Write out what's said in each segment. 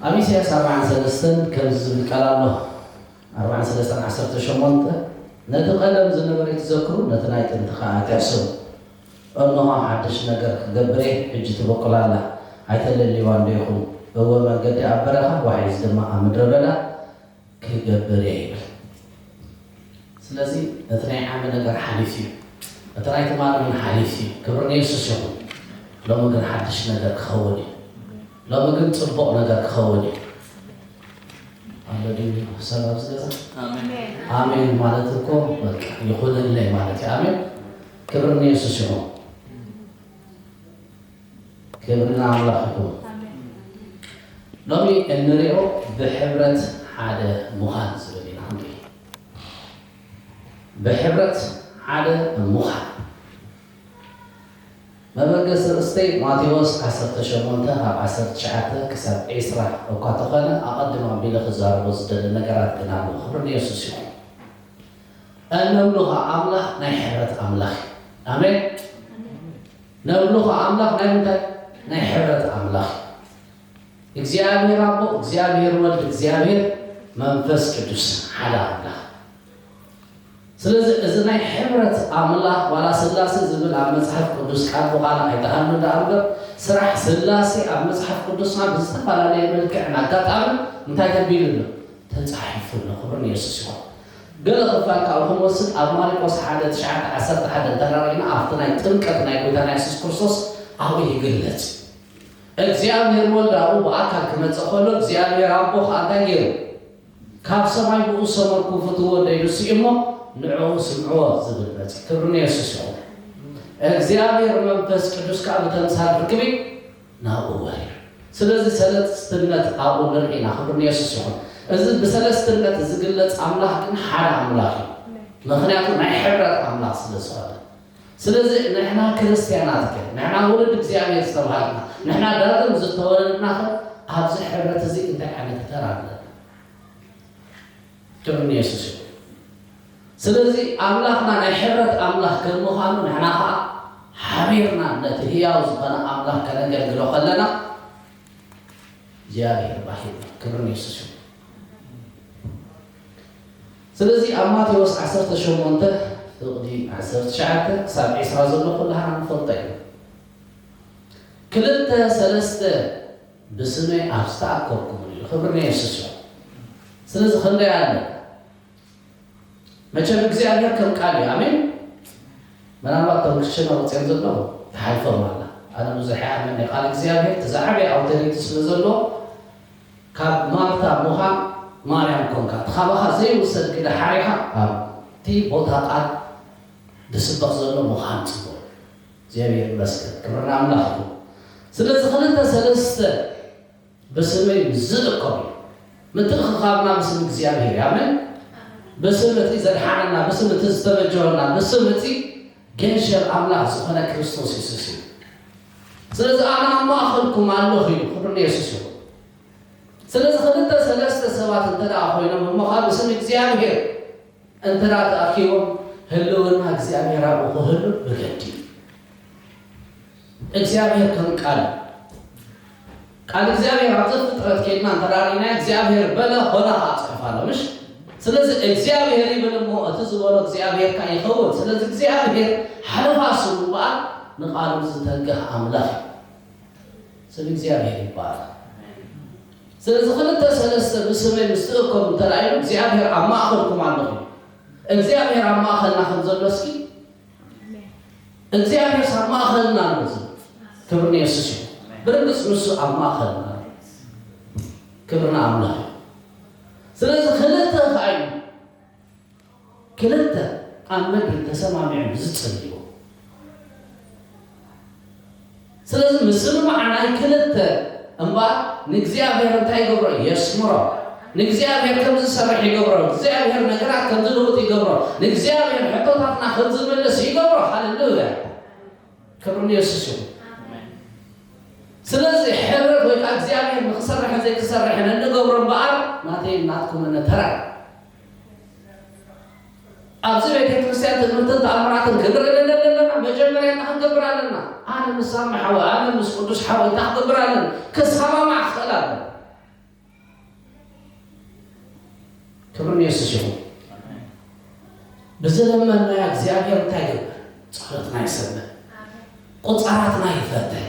ኣብ ኢሳያስ ኣርባዓን ሰለስተን ከምዚ ዝብል ቃል ኣሎ። ኣርባዓን ሰለስተን ዓሰርተ ሸሞንተ፣ ነቲ ቀደም ዝነበረ ኣይትዘክሩ፣ ነቲ ናይ ጥንቲ ኸኣ ኣይትሕሰቡ። እንሆ ሓድሽ ነገር ክገብር እየ፣ ሕጂ ትበቁል ኣላ፣ ኣይተለልይዋን ዶ ኢኹም? እወ፣ መንገዲ ኣብ በረኻ፣ ዋሕዚ ድማ ኣብ ምድረ በዳ ክገብር እየ ይብል። ስለዚ እቲ ናይ ዓሚ ነገር ሓሊፉ እዩ። እቲ ናይ ትማሊ እውን ሓሊፉ እዩ። ክብሪ ንየሱስ ይኹን። ሎሚ ግን ሓድሽ ነገር ክኸውን እዩ። ሎሚ ግን ጽቡቕ ነገር ክኸውን እዩ። ኣሎ ድዩ ሰብ ኣብዚ ገዛ? ኣሜን። ኣሜን ማለት እኮ በቃ ይኹንለይ ማለት እዩ። ኣሜን። ክብሪ ንየሱስ ይኹን። ክብሪ ንኣምላኽ ይኹን። ኣሜን። ሎሚ እንሪኦ ብሕብረት ሓደ ምዃን ዝብል ኢና ክንርኢ። ብሕብረት ሓደ ምዃን። መበገሲ ርእስተይ ማቴዎስ ዓሰርተ ሸሞንተ ካብ ዓሰርተ ትሽዓተ ክሳብ ዒስራ እኳ ተኾነ፣ ኣቐድም ኣቢለ ክዛረቦ ዝደሊ ነገራት ግን ኣሎ። ክብሪ ንየሱስ ይኹን። እነምልኾ ኣምላኽ ናይ ሕብረት ኣምላኽ እዩ። ኣሜን። ነምልኾ ኣምላኽ ናይ ምንታይ? ናይ ሕብረት ኣምላኽ እዩ። እግዚኣብሔር ኣቦ፣ እግዚኣብሔር ወልድ፣ እግዚኣብሔር መንፈስ ቅዱስ ሓደ ኣምላኽ። ስለዚ እዚ ናይ ሕብረት ኣምላኽ ዋላ ስላሴ ዝብል ኣብ መጽሓፍ ቅዱስ ቃል ብቓል ኣይተሃሉ ደኣ እምበር፣ ስራሕ ስላሴ ኣብ መጽሓፍ ቅዱስና ብዝተፈላለየ መልክዕን ኣጋጣምን እንታይ ተቢሉ ኣሎ? ተጻሒፉ ኣሎ። ክብሪ ንየሱስ ይኹን። ገለ ክፋል ካብኡ ክንወስድ ኣብ ማርቆስ ሓደ፣ ትሽዓተ፣ ዓሰርተ ሓደ እንተራእይና ኣብቲ ናይ ጥምቀት ናይ ጎይታና የሱስ ክርስቶስ ኣብኡ ይግለጽ። እግዚኣብሔር ወልድ ኣብኡ ብኣካል ክመጽእ ከሎ እግዚኣብሔር ኣቦ ኸኣ እንታይ ገይሩ? ካብ ሰማይ ብኡ ሰመርኩ ፍትዎ ወደይ ንሱ እዩ እሞ ንዕኡ ስምዕዎ ዝብል መጽእ። ክብሪ ንየሱስ ይኹን። እግዚኣብሔር መንፈስ ቅዱስ ከኣ ብተምሳል ርክቢ ናብኡ ወሪዱ። ስለዚ ሰለስትነት ኣብኡ ንርኢ ኢና። ክብሪ ንየሱስ ይኹን። እዚ ብሰለስትነት ዝግለጽ ኣምላኽ ግን ሓደ ኣምላኽ እዩ። ምኽንያቱ ናይ ሕብረት ኣምላኽ ስለ ዝኾነ። ስለዚ ንሕና ክርስትያናት ከ፣ ንሕና ውሉድ እግዚኣብሔር ዝተባሃልና፣ ንሕና ዳግም ዝተወለድና ከ ኣብዚ ሕብረት እዚ እንታይ ዓይነት ተራ ኣለና? ክብሪ ንየሱስ ይኹን። ስለዚ ኣምላኽና ናይ ሕብረት ኣምላኽ ከም ምዃኑ ንሕና ኸዓ ሓቢርና ነቲ ህያው ዝኾነ ኣምላኽ ከነገልግሎ ከለና እግዚኣብሔር ባሂልና። ክብሪ ንየሱስ ይኹን። ስለዚ ኣብ ማቴዎስ ዓሰርተ ሸሞንተ ፍቕዲ ዓሰርተ ትሽዓተ ክሳብ ዒስራ ዘሎ ኩላህና ንፈልጦ ኢና። ክልተ ሰለስተ ብስመይ ኣብ ዝተኣከብኩምሉ ኢሉ። ክብሪ ንየሱስ ይኹን። ስለዚ ክንደይ ኣለ? መቸም እግዚኣብሔር ከም ቃል እዩ። ኣሜን። ምናልባት እቶም ክሽነ ወፅኦም ዘለዉ ተሓልፎም ኣላ። ኣነ ብዙሕ ይኣምን ናይ ቃል እግዚኣብሔር እቲ ዝዓበየ ኣውቶሪቲ ስለ ዘለዎ ካብ ማርታ ምዃን ማርያም ኮንካ እቲ ካባኻ ዘይውሰድ ግደ ሓሪኻ ኣብቲ ቦታ ቃል ዝስበኽ ዘሎ ምዃን ፅቡቕ። እግዚኣብሔር ይመስገን። ክብሪ ንኣምላኽ ይኹን። ስለዚ ክልተ ሰለስተ ብስመይ ምስ ዝእከቡ እዩ። ምትእኽኻብና ብስም እግዚኣብሔር እዩ። ኣሜን። ብስም እቲ ዘድሓነና፣ ብስም እቲ ዝተበጀወና፣ ብስም እቲ ገንሸል ኣምላኽ ዝኾነ ክርስቶስ የሱስ እዩ። ስለዚ ኣነ ኣብ ማእኸልኩም ኣለኹ እዩ። ክብሪ ንየሱስ ይኹን። ስለዚ ክልተ ሰለስተ ሰባት እንተ ደኣ ኮይኖም እሞ ኸኣ ብስም እግዚኣብሔር እንተ ደኣ ተኣኪቦም ህልውና እግዚኣብሔር ኣብኡ ክህሉ ብግዲ እዩ። እግዚኣብሔር ከም ቃል፣ ቃል እግዚኣብሔር ኣብ ዘፍጥረት ከይድና እንተ ደኣ ርኢና እግዚኣብሔር በለ ኾነ ኸዓ ጽሑፍ ኣሎ፣ ምሽ? ስለዚ እግዚኣብሔር ይብል እሞ እቲ ዝበሎ እግዚኣብሔር ከኣ ይኸውን። ስለዚ እግዚኣብሔር ሓለፋ ስሙ እምበኣር ንቃሉ ዝተግህ ኣምላኽ እዩ። ስም እግዚኣብሔር ይባረኽ። ስለዚ ክልተ ሰለስተ ብስመይ ምስ ትእከቡ እንተ ደኣ ኢሉ እግዚኣብሔር ኣብ ማእኸልኩም ኣለኹ። እግዚኣብሔር ኣብ ማእኸልና ከም ዘሎ እስኪ እግዚኣብሔር ኣብ ማእኸልና ኣሎ ዝብል። ክብሪ ንየሱስ እዩ። ብርግጽ ንሱ ኣብ ማእኸልና ኣሎ። ክብሪ ንኣምላኽ እዩ። ስለዚ ክልተ ኸኣ እዩ። ክልተ ኣብ ምድሪ ተሰማሚዖም ዝጽልይዎ። ስለዚ ምስምማዕ ናይ ክልተ እምበኣር ንእግዚኣብሔር እንታይ ይገብሮ? የስምሮ። ንእግዚኣብሔር ከም ዝሰርሕ ይገብሮ። እግዚኣብሔር ነገራት ከም ዝልውጥ ይገብሮ። ንእግዚኣብሔር ሕቶታትና ከም ዝምልስ ይገብሮ። ሃሌሉያ። ክብሪ ንየሱስ ይኹን። ስለዚ ሕብረት ወይ ከዓ እግዚኣብሔር ንክሰርሕን ዘይክሰርሕን እንገብሮ እምበኣር ናተይን ናትኩምን ተራ። ኣብዚ ቤተ ክርስቲያን ትምህርትን ተኣምራትን ክንርኢ ዘለና መጀመርያ እንታይ ክንገብር ኣለና? ኣነ ምስ ሳሚ ሓወይ፣ ኣነ ምስ ቅዱስ ሓወይ እንታይ ክገብር ኣለና? ክሰማማዕ ክኽእል ኣለና። ክብሪ ንየሱስ ይኹን። ብዝለመንናዮ እግዚኣብሔር እንታይ ይገብር? ጸሎትና ይሰምዕ፣ ቁጻራትና ይፈትሕ።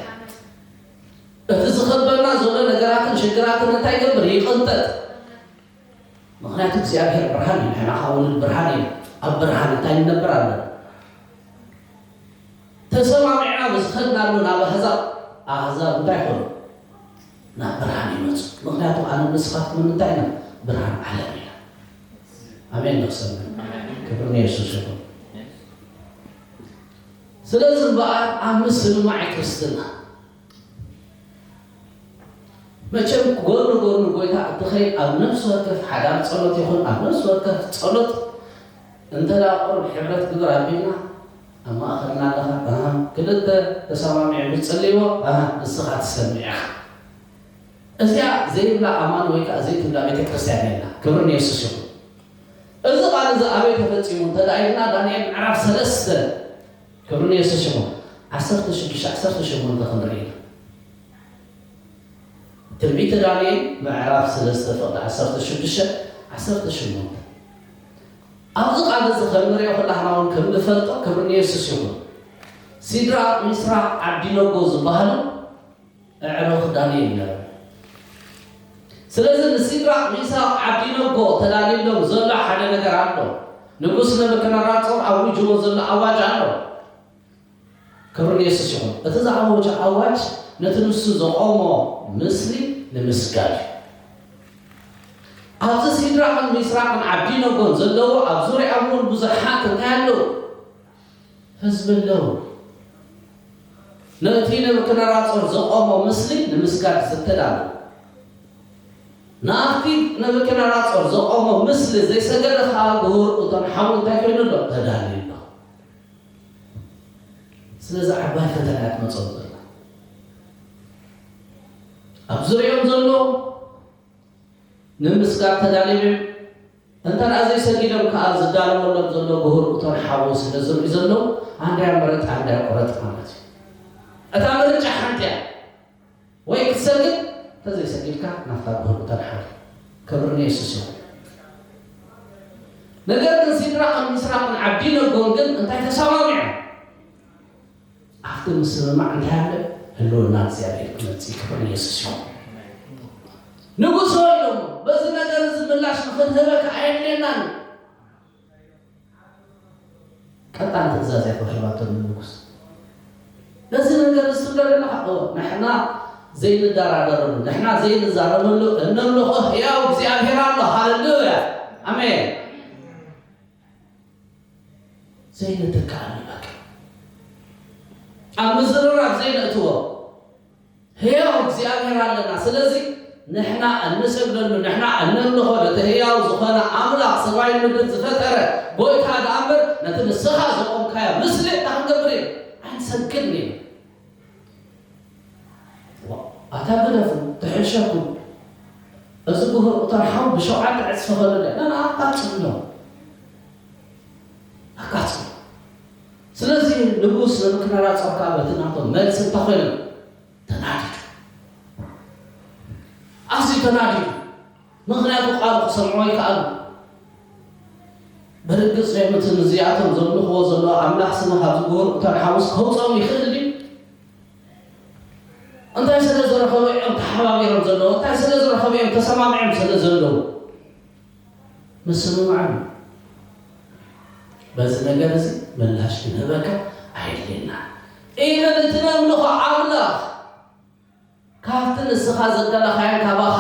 እቲ ዝኸበና ዘሎ ነገራትን ሽግራትን እንታይ ይገብር? ይቕንጠጥ። ምኽንያቱ እግዚኣብሔር ብርሃን እዩ፣ ንሕና ኸዓ ውሉድ ብርሃን እዩ። ኣብ ብርሃን እንታይ ንነብር ኣለና? ተሰማሚዕና ብዝኸድናሉ ናብ ኣህዛብ፣ ኣህዛብ እንታይ ይኾኑ? ናብ ብርሃን ይመጹ። ምኽንያቱ ኣነ ንስኻትኩም እንታይ ኢና? ብርሃን ዓለም ኢና። ኣሜን። ነኽሰና ክብሪ ንየሱስ ይኹን። ስለዚ እምበኣር ኣብ ምስምማዕ ክርስትና መቸም ጎኒ ጎኒ ጎይታ እትኸይድ ኣብ ነፍሲ ወከፍ ሓዳር ጸሎት ይኹን ኣብ ነፍሲ ወከፍ ጸሎት እንተ ደኣ ቁሩብ ሕብረት ግብር ኣቢልና ኣብ ማእኸልና ኣለኻ፣ ኣሃ፣ ክልተ ተሰማሚዑ ዝጽልይዎ፣ ኣሃ፣ ንስኻ ትሰምዕ ኢኻ። እዚኣ ዘይብላ ኣማን ወይ ከኣ ዘይትብላ ቤተ ክርስቲያን የላ። ክብሪ ንየሱስ ይኹን። እዚ ቃል እዚ ኣበይ ተፈጺሙ እንተ ደኣ ኢልና ዳንኤል ምዕራፍ ሰለስተ፣ ክብሪ ንየሱስ ይኹን፣ ዓሰርተ ሽዱሽተ ዓሰርተ ሸሞንተ ክንርኢ ኢና። ትንቢተ ዳንኤል ምዕራፍ ሰለስተ ፍቕዲ ዓሰርተ ሽዱሽተ ዓሰርተ ሸሞንተ። ኣብዚ ቃል እዚ ከም ንሪኦ ኩላህና እውን ከም ንፈልጦ ክብሪ ንየሱስ ይኹን። ሲድራቅ፣ ሚስራቅ፣ ዓብዲነጎ ዝበሃሉ ኣዕሩኽ ዳንኤል ነይሮም። ስለዚ ንሲድራቅ፣ ሚሳቅ፣ ዓብዲነጎ ተዳልዩሎም ዘሎ ሓደ ነገር ኣሎ። ንጉስ ነብከደነጾር ኣዊጅዎ ዘሎ ኣዋጅ ኣሎ። ክብሪ ንየሱስ ይኹን። እቲ ዝኣወጀ ኣዋጅ ነቲ ንሱ ዘቖሞ ምስሊ ንምስጋድ እዩ። ኣብዚ ሲድራቅን ሚስራቅን ዓብዲነጎን ዘለዎ ኣብ ዙርያኦም እውን ብዙሓት እንታይ ኣለዉ? ህዝቢ ኣለዉ። ነቲ ነብከደነጾር ዘቖሞ ምስሊ ንምስጋድ ዝተዳለዉ። ናብቲ ነብከደነጾር ዘቖሞ ምስሊ ዘይሰገደ ኸኣ ግሁር እቶን ሓዊ እንታይ ኮይኑ ኣሎ? ተዳልዩ ኣሎ። ስለዚ ዓባይ ፈተና እያ ትመጾም ዘላ። ኣብ ዙርያኦም ዘሎ ንምስጋድ ተዳልዮም እዮም። እንተ ደኣ ዘይሰጊዶም ከኣ ዝዳለወሎም ዘሎ ግሁር እቶን ሓዊ ስለ ዝርእዩ ዘለዉ፣ ኣንዳያ ምረጽ ኣንዳያ ቁረጽ ማለት እዩ። እታ ምርጫ ሓንቲ እያ። ወይ ክትሰግድ፣ እንተዘይሰጊድካ ናብታ ግሁር እቶን ሓዊ። ክብሪ ንየሱስ ይኹን። ነገር ግን ሲድራቅን ሚስራቅን ዓብዲነጎን ግን እንታይ ተሰማሚዖም? ኣብቲ ምስምማዕ እንታይ ኣለ? ህልውና እግዚኣብሔር ክመጽእ እዩ። ክብሪ ንየሱስ ይኹን። ንጉስ ሆይ ኢሎሞ፣ በዚ ነገር እዚ ምላሽ ንኽንህበካ ኣየድልየናን እዩ። ቀጣን ትእዛዝ እያ ተዋሂባቶ ንንጉስ። ነዚ ነገር እዚ ትብሎ ዘለኻ፣ ኦ፣ ንሕና ዘይንደራደረሉ፣ ንሕና ዘይንዛረበሉ እነምልኾ ህያው እግዚኣብሔር ኣሎ። ሃሌሉያ። ኣሜን። ዘይንትክኣሉ በቃ። ኣብ ምዝርራብ ዘይነእትዎ ህያው እግዚኣብሔር ኣለና። ስለዚ ንሕና እንሰግደሉ፣ ንሕና እነምልኾ ነቲ ህያው ዝኾነ ኣምላኽ ሰማይን ምድርን ዝፈጠረ ጎይታ ደኣ እምበር ነቲ ንስኻ ዘቖምካዮ ምስሊ እንታይ ክንገብር ኢና? ኣይንሰግድን ኢና። ዋ፣ ኣታ ግደፉ፣ ትሕሸኩም። እዚ ግሁር እቶን ሓው ብሸውዓተ ዕጽፊ ከለለ፣ ና፣ ና፣ ኣቃጽሎ። ኣቃጽሎ። ስለዚ ንጉስ ነብከደነጾር ከኣ በቲ ናቶም መልሲ እንታይ ኮይኑ? ተናዲዱ። ኣዝዩ ተናዲዱ። ምኽንያቱ ቃሉ ክሰምዖ ኣይከኣሉ። ብርግጽ እዮም እቲ ንዚኣቶም ዘምልኽዎ ዘለዉ ኣምላኽ ስነ ካብዚ ግሁር እቶን ሓውስ ከውጽኦም ይኽእል ድዩ? እንታይ ስለ ዝረኸቡ እዮም ተሓባቢሮም ዘለዉ? እንታይ ስለ ዝረኸቡ እዮም ተሰማሚዖም ስለ ዘለዉ? ምስምማዕ እዩ። በዚ ነገር እዚ ምላሽ ክንህበካ ኣየድልየና። ኢቨን እቲ ነምልኾ ኣምላኽ ካብቲ ንስኻ ዘዳለኻዮ ካባኻ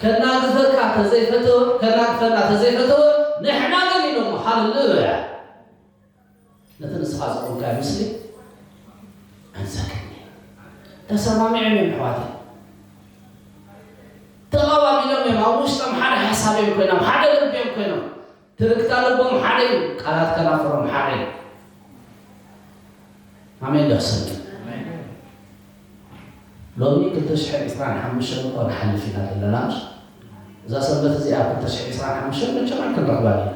ከናግፈካ ተዘይፈተወ፣ ከናግፈና ተዘይፈተወ፣ ንሕና ግን ኢሎሞ። ሃሌሉያ። ነቲ ንስኻ ዘቆምካዮ ምስሊ ኣይንሰግድን ኢና። ተሰማሚዖም እዮም ኣሕዋተይ። ተቐባቢሎም እዮም። ኣብ ውሽጦም ሓደ ሓሳብ እዮም ኮይኖም፣ ሓደ ልቢ እዮም ኮይኖም። ትርክታ ልቦም ሓደ እዩ፣ ቃላት ከናፍሮም ሓደ እዩ። ኣሜን ዶ ክሰምዕ? ሎሚ ክልተ ሽሕን ዕስራን ሓሙሽተን እኮ ንሓልፍ ኢና ዘለና፣ እምበር እዛ ሰንበት እዚኣ ክልተ ሽሕን ዕስራን ሓሙሽተን መቸም ኣይክንረኽባን ኢና።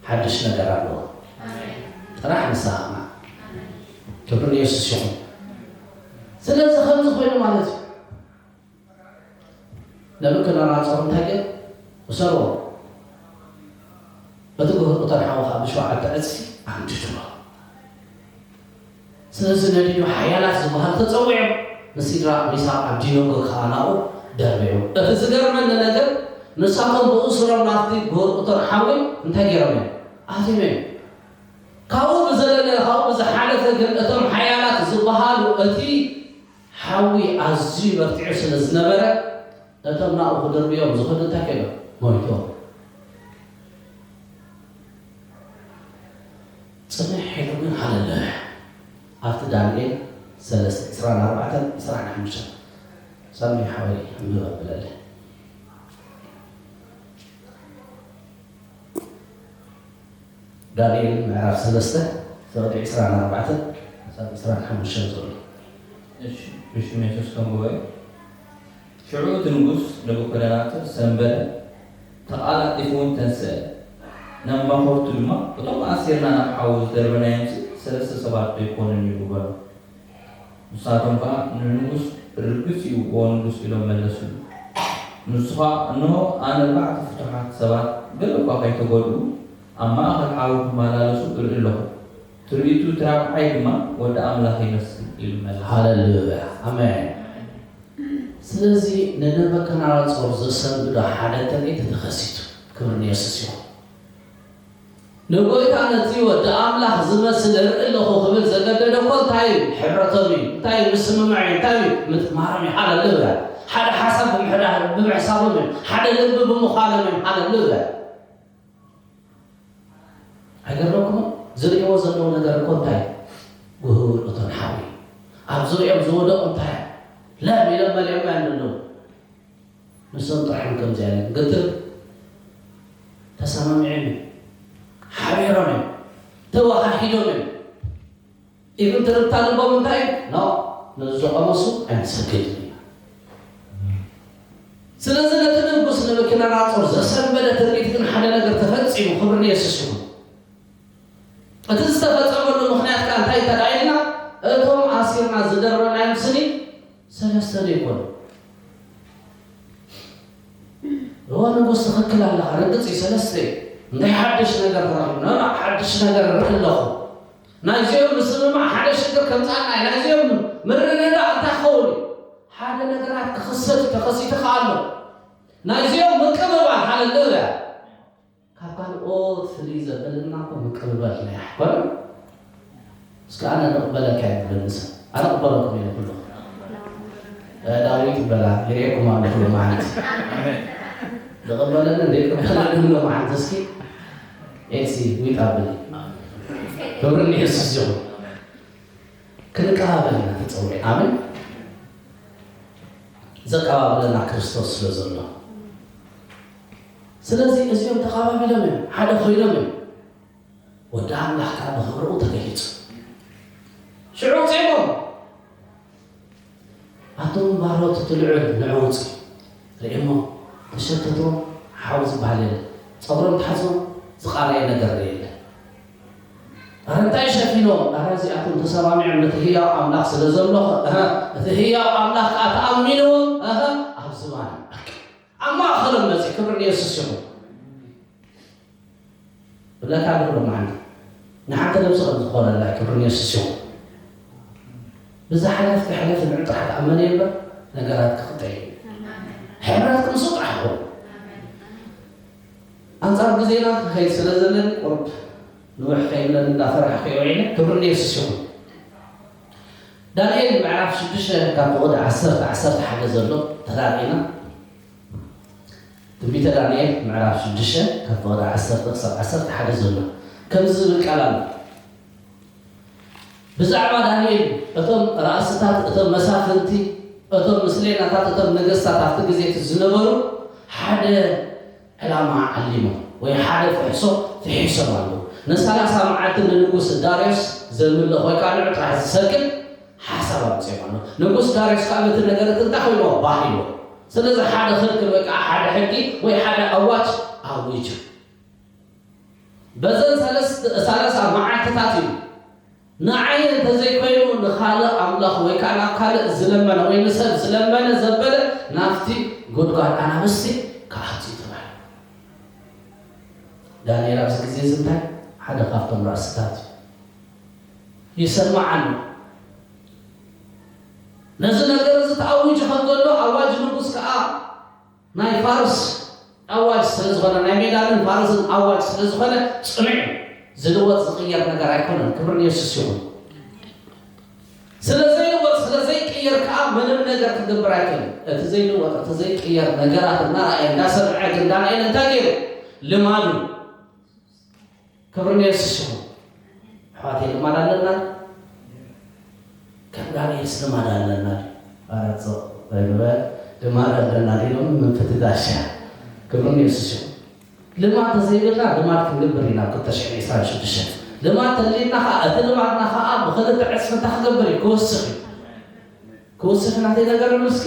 ሓድሽ ነገር ኣለዎ። ኣሜን። ጥራሕ ንስኻ ኣማን። ኣሜን። ክብሪ ንየሱስ ይኹን። ስለዚ ከምዚ ኮይኑ ማለት እዩ። ነብከደነጾር እንታይ ገይሩ? እሰርዎ። እቲ ግሁር እቶን ሓዊ ኸኣ ብሸውዓተ ዕጽፊ ኣንዲድዎ። ስለዚ ነዲዱ ሓያላት ዝበሃሉ ተጸዊዖም፣ ንሲድራቕ፣ ሚሳቕ፣ ኣብዲነጎ ከኣ ናብኡ ደርበዮም። እቲ ዝገርመኒ ነገር፣ ንሳቶም ብእሱሮም ናብቲ ግሁር እቶን ሓዊ እንታይ ገይሮም እዮም? ኣትዮም እዮም። ካብኡ ብዘለለ፣ ካብኡ ብዝሓለፈ ግን እቶም ሓያላት ዝበሃሉ እቲ ሓዊ ኣዝዩ በርቲዑ ስለ ዝነበረ፣ እቶም ናብኡ ክድርብዮም ዝኸዱ እንታይ ከይዶም? ሞይቶም። ጽንሕ ኢሉ ግን ሃለሉያ። ኣብቲ ዳንኤል ሰለስተ፣ ዕስራን ኣርባዕተን፣ ዕስራን ሓሙሽተን። ሳሚ ሓወይ፣ ኣንብብ ኣብለለይ። ዳንኤል ምዕራፍ ሰለስተ፣ ፍቕዲ ዕስራን ኣርባዕተን ክሳብ ዕስራን ሓሙሽተን ዘሎ። እሺ፣ ብሽም የሱስ ከንብቦ እየ። ሽዑ እቲ ንጉስ ነቡከደነጾር ሰንበደ፣ ተቓላጢፉ እውን ተንስአ። ናብ መኾርቱ ድማ፣ "እቶም ኣሲርና ናብ ሓዊ ዝደርበናዮምሲ ሰለስተ ሰባት ዶ ኣይኮኑን?" ኢሉ በሎ። ንሳቶም ከኣ ንንጉስ፣ "ርግጽ እዩ፣ ዎ ንጉስ" ኢሎም መለሱሉ። ንሱ ኸኣ፣ "እንሆ፣ ኣነ ኣርባዕተ ፍቱሓት ሰባት፣ ገለ እኳ ከይተጎድኡ፣ ኣብ ማእከል ሓዊ ክመላለሱ እርኢ ኣለኹ። ትርኢቱ እቲ ራብዓይ ድማ ወዲ ኣምላኽ ይመስል" ኢሉ መለሰ። ሃሌሉያ። ኣሜን። ስለዚ ንነበከደነጾር ዘሰንብዶ ሓደ ትርኢት ተኸሲቱ። ክብሪ ንየሱስ ይኹን። ንጎይታ ነቲ ወዲ ኣምላኽ ዝመስል እርኢ ኣለኹ ክብል ዘገደደ እኮ እንታይ እዩ? ሕብረቶም እዩ። እንታይ እዩ? ምስምማዕ እዩ። እንታይ እዩ? ምጥማሮም እዩ። ሃሌሉያ። ሓደ ሓሳብ ብምሕዳ-፣ ብምሕሳቦም እዩ። ሓደ ልቢ ብምዃኖም እዩ። ሃሌሉያ። ኣይገርመኩምን? ዝርእይዎ ዘለዉ ነገር እኮ እንታይ እዩ? ጉሁር እቶን ሓዊ። ኣብ ዙርያኦም ዝወደቑ እንታይ እዮም? ለም ኢሎም መሊኦምና እዮም ዘለዉ። ንሶም ጥራሕ እዮም ከምዚኣ ኢሎም። ግጥም ተሰማሚዖም እዮም። ሓቢሮም እዮም። ተወሃሂዶም እዮም። ኢቭን ትርታ ልቦም እንታይ እዩ? ኖ፣ ነዚ ዝቐመሱ ኣይንሰግድን ኢና። ስለዚ ነቲ ንጉስ ነቡከደነጾር ዘሰንበደ ትርኢት ግን ሓደ ነገር ተፈጺሙ። ክብሪ ንየሱስ ይኹን። እቲ ዝተፈጸመሉ ምኽንያት ከኣ እንታይ እንተ ደኣ ኢልና፣ እቶም ኣሲርና ዝደርበናዮም ስኒ ሰለስተ ዶ ይኮኑ? እወ ንጉስ፣ ትኽክል ኣለኻ፣ ርግጽ እዩ፣ ሰለስተ እዩ። እንታይ ሓድሽ ነገር ተረኺቡ? ኖ፣ ኖ፣ ሓድሽ ነገር እርኢ ኣለኹ። ናይዚኦም ምስምማዕ ሓደ ሽግር ከምጽኣልና እዩ። ናይዚኦም ምርድዳእ እንታይ ክኸውን እዩ? ሓደ ነገራት ክኽሰት እዩ፣ ተኸሲቱ ከኣ ኣሎ። ናይዚኦም ምቅብባል፣ ሃሌሉያ። ካብ ካልኦት ፍልይ ዘብለና እኮ ምቅብባል ናይ ኣሕዋት። እስከ ኣነ ንቕበለካ እየ ዝብል ንሰብ። ኣነ እቕበለኩም እየ ንኩሉ። እ፣ ዳዊት ይበላ፣ ይርእየኩም ኣለኹ ሎማዓንቲ። ዝቕበለኒ ዘይቅበለኒ ሎማዓንቲ እስኪ ኤልሲ ዊጥ ኣብሊ። ክብሪ ንየሱስ ይኹን። ክንቀባበል ኢና ተጸዊዕና። ኣሜን። ዘቀባብለና ክርስቶስ ስለ ዘሎ። ስለዚ እዚኦም ተቐባቢሎም እዮም፣ ሓደ ኮይኖም እዮም። ወዲ ኣምላኽ ከኣ ብኽብርኡ ተገሊጹ። ሽዑ ውጺኦሞ፣ ኣቱም ባሮት እቲ ልዑል ንዑ ውጹ። ርእየሞ፣ ተሸተትዎም፣ ሓው ዝበሃል የለን። ጸጉሮም ተሓጽቦም፣ ዝቓረየ ነገር የለን። ኣረ እንታይ ሸፊኖም? ኣረ እዚኣቶም ተሰማሚዖም ነቲ ህያው ኣምላኽ ስለ ዘምለኹ፣ እህ፣ እቲ ህያው ኣምላኽ ከኣ ተኣሚንዎም፣ እህ፣ ኣብ ዝባኖም፣ በቃ፣ ኣብ ማእከሎም መጺኡ። ክብሪ ንየሱስ ይኹን። ብለካ ኣሎ መዓልቲ ንሓንቲ ነብሲ ከም ዝኾነላ። ክብሪ ንየሱስ ይኹን። ብዝሓለፍ ክሕለፍ ንዑ ጥራሕ ተኣመነ እምበር ነገራት ክቕጠይ እዩ። ሕብረት ክምሱ ጥራሕ ይኹን። ኣንጻር ግዜና ክኸይድ ስለ ዘለኒ ቁሩብ ንውሕ ከይብለኒ እንዳፈራሕኩ እየ ውዒለ። ክብሪ ንየሱስ ይኹን። ዳንኤል ምዕራፍ ሽዱሽተ ካብ ፍቕዲ ዓሰርተ፣ ዓሰርተ ሓደ ዘሎ ተራእና። ትንቢተ ዳንኤል ምዕራፍ ሽዱሽተ ካብ ፍቕዲ ዓሰርተ ክሳብ ዓሰርተ ሓደ ዘሎ ከምዚ ዝብል ቃል ኣሎ። ብዛዕባ ዳንኤል፣ እቶም ራእስታት፣ እቶም መሳፍንቲ፣ እቶም ምስሌናታት፣ እቶም ነገስታት ኣብቲ ግዜ እቲ ዝነበሩ ሓደ ዕላማ ዓሊሞም ወይ ሓደ ፍሕሶ ፍሒሶም ኣለዉ። ንሰላሳ መዓልቲ ንንጉስ ዳርዮስ ዘምልኽ ወይ ከዓ ንዑ ጥራሕ ዝሰግድ ሓሳብ ኣምፅኦም ኣሎ። ንጉስ ዳርዮስ ከዓ በቲ ነገር እቲ እንታይ ኮይንዎ? ባሂዎ። ስለዚ ሓደ ክልክል ወይ ከዓ ሓደ ሕጊ ወይ ሓደ ኣዋጅ ኣዊጁ። በዘን ሰለስተ፣ ሰላሳ መዓልትታት እዩ ንዓይ እንተዘይኮይኑ ንኻልእ ኣምላኽ ወይ ከዓ ናብ ካልእ ዝለመነ ወይ ንሰብ ዝለመነ ዘበለ ናብቲ ጉድጓድ ኣናብስቲ ክኣቱ እዩ ተባሂሉ። ዳንኤል ኣብዚ ግዜ እዚ እንታይ ሓደ ካብቶም ራእስታት እዩ። ይሰማዓኒ። ነዚ ነገር እዚ ተኣዊጁ ከም ዘሎ ኣዋጅ ንጉስ ከኣ ናይ ፋርስ ኣዋጅ ስለ ዝኾነ፣ ናይ ሜዳንን ፋርስን ኣዋጅ ስለ ዝኾነ ጽኑዕ እዩ። ዝልወጥ ዝቕየር ነገር ኣይኮነን። ክብሪ ንየሱስ ይኹን። ስለ ዘይልወጥ ስለ ዘይቅየር ከኣ ምንም ነገር ክገብር ኣይክእልን። እቲ ዘይልወጥ እቲ ዘይቅየር ነገራት እናረኣየ እንዳሰምዐ ግን ዳንኤል እንታይ ገይሩ? ልማዱ። ክብሪ ንየሱስ ይኹን። ኣሕዋተይ ልማድ ኣለና። ከም ዳንኤልስ ልማድ ኣለና። ኣረጾ ልማድ ኣለና ኢሎም ምፍትታሽ። ክብሪ ንየሱስ ይኹን። ልማድ ተዘይብልና ልማድ ክንገብር ኢና። ክልተ ሽሕን ዕስራን ሽዱሽተን ልማድ ተልዩና ከዓ እቲ ልማድና ከዓ ብክልተ ዕፅፊ እንታይ ክገብር እዩ? ክወስኽ እዩ። ክወስኽ ናተይ ነገር ይብል እስኪ።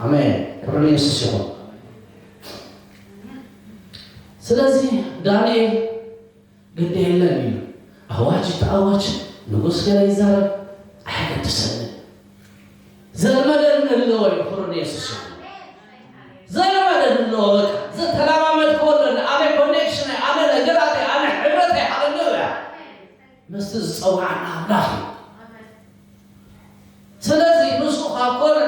ኣሜን። ክብሪ ንየሱስ ይኹን። ስለዚ ዳንኤል ግዲ የለን እዩ። ኣዋጅ ተኣወጅ፣ ንጉስ ገለ ይዛረብ፣ ኣይገድሰንን። ዘልመደኒ ኣለዎ እዩ። ክብሪ ንየሱስ ይኹን። ዘልመደኒ ኣለዎ። በቃ ዝተለማመድክዎ ኣሎ። ኣነ ኮኔክሽን፣ ኣነ ነገራተይ፣ ኣነ ሕብረተይ፣ ሃሌሉያ፣ ምስቲ ዝፀውዓና ኣምላኽ እዩ። ስለዚ ንሱ ካብ ኮነ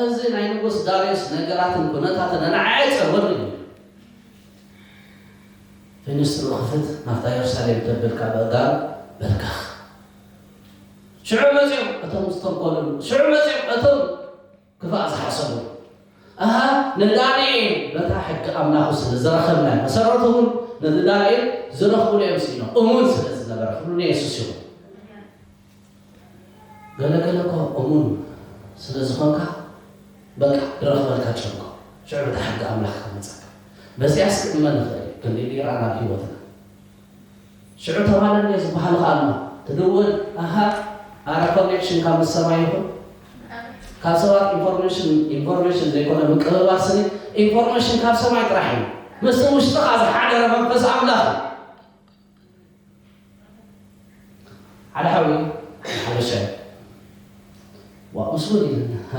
እዚ ናይ ንጉስ ዳርዮስ ነገራትን ኩነታትን ንዓይ ኣይፀርወኒ እዩ። ፊንስትሩ ክፍት፣ ናብታ የሩሳሌም ተብል ካብ ኣእጋር በርካኽ። ሽዑ መጺኦም እቶም ዝተንኮሉሉ፣ ሽዑ መጺኦም እቶም ክፋእ ዝሓሰቡ። ኣሃ፣ ንዳንኤል በታ ሕጊ ኣምላኹ ስለ ዝረኸብና፣ መሰረቱ እውን ነቲ ዳንኤል ዝረኽብሉ እዮም ስኢኖም። እሙን ስለ ዝነበረ፣ ክብሪ ንየሱስ ይኹን። ገለ ገለ እኮ እሙን ስለ ዝኾንካ፣ በቃ፣ ድረኽበልካ ጨንቆ። ሽዑ በታ ሕጊ ኣምላኽ ከመጸካ። በዚኣስ ክእመን ንኽእል እዩ፣ ክንዲ ዲራ ናብ ህይወትና። ሽዑ ተባለ እንድየ ዝበሃል ከኣ ኣሎ። ትድውል፣ ኣሃ፣ ኣረ ኮኔክሽን ካብ ምስ ሰማይ ይኹን። ካብ ሰባት ኢንፎርሜሽን፣ ኢንፎርሜሽን ዘይኮነ ምቅብባል ስኒ፣ ኢንፎርሜሽን ካብ ሰማይ ጥራሕ እዩ። ምስቲ ውሽጥኻ ዝሓደረ መንፈስ ኣምላኽ እዩ። ሓደ ሓዊ፣ ሓደ ሓበሻ እዩ። ዋ፣ ምስጉን እዩ። ሃ፣